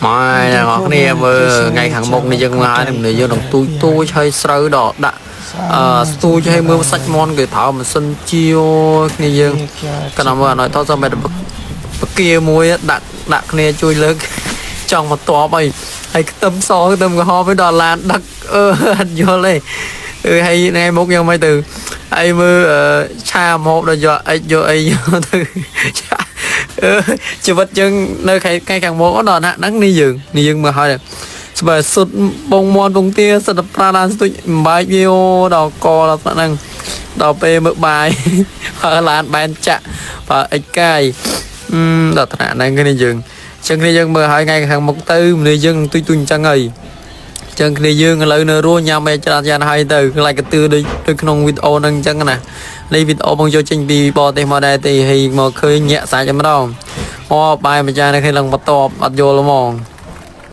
ម៉ែអ្នកនរគ្នាមើលថ្ងៃខាងមុខនេះយើងមកហើយនេះយើងនឹងទូចទូចហើយស្រូវដល់ដាក់អឺស្ទូចឲ្យមើលសាច់មន់គេប្រើម៉ាស៊ីនជាវគ្នាយើងកណ្ដាលមើលអណយថតសមតែបកាមួយដាក់ដាក់គ្នាជួយលើកចង់មកតបអីហើយខ្ទឹមសខ្ទឹមក្រហមទៅដល់ឡានដឹកអឺអត់យល់ទេអឺហើយថ្ងៃមុខយ៉ាងម៉េចទៅហើយមើលឆាមហូបដល់យកអិចយកអីយកទៅឆាអឺជីវិតយើងនៅថ្ងៃខាងមុខដល់ណាហ្នឹងនេះយើងនេះយើងមើលហើយស្បែសុទ្ធបងមន់បងទាសិតតែប្រាឡានស្ទូចបំបែកវាដល់កដល់ថ្នាក់ហ្នឹងដល់ពេលមើលបាយ ប្រើឡានបែនចាក់ប្រើអិចកាយអឺដល់ថ្នាក់ហ្នឹងគ្នាយើងអញ្ចឹងគ្នាយើងមើលហើយថ្ងៃខាងមុខទៅមនុស្សយើងនឹងទុយទុយអញ្ចឹងហើយ ចឹងគ្នាយើងឥឡូវនៅរស់ញ៉ាំអីច្រើនច្រើនហើយទៅខ្លាចកទឿដូចដូចក្នុងវីដេអូហ្នឹងអញ្ចឹងណានេះវីដេអូបងយកចេញពីបរទេសមកដែរទេហើយមកឃើញញាក់សាច់តែម្ដងអូបាយម្ចាស់នៅឃើញឡើងបន្ទាប់អត់យល់ហ្មង។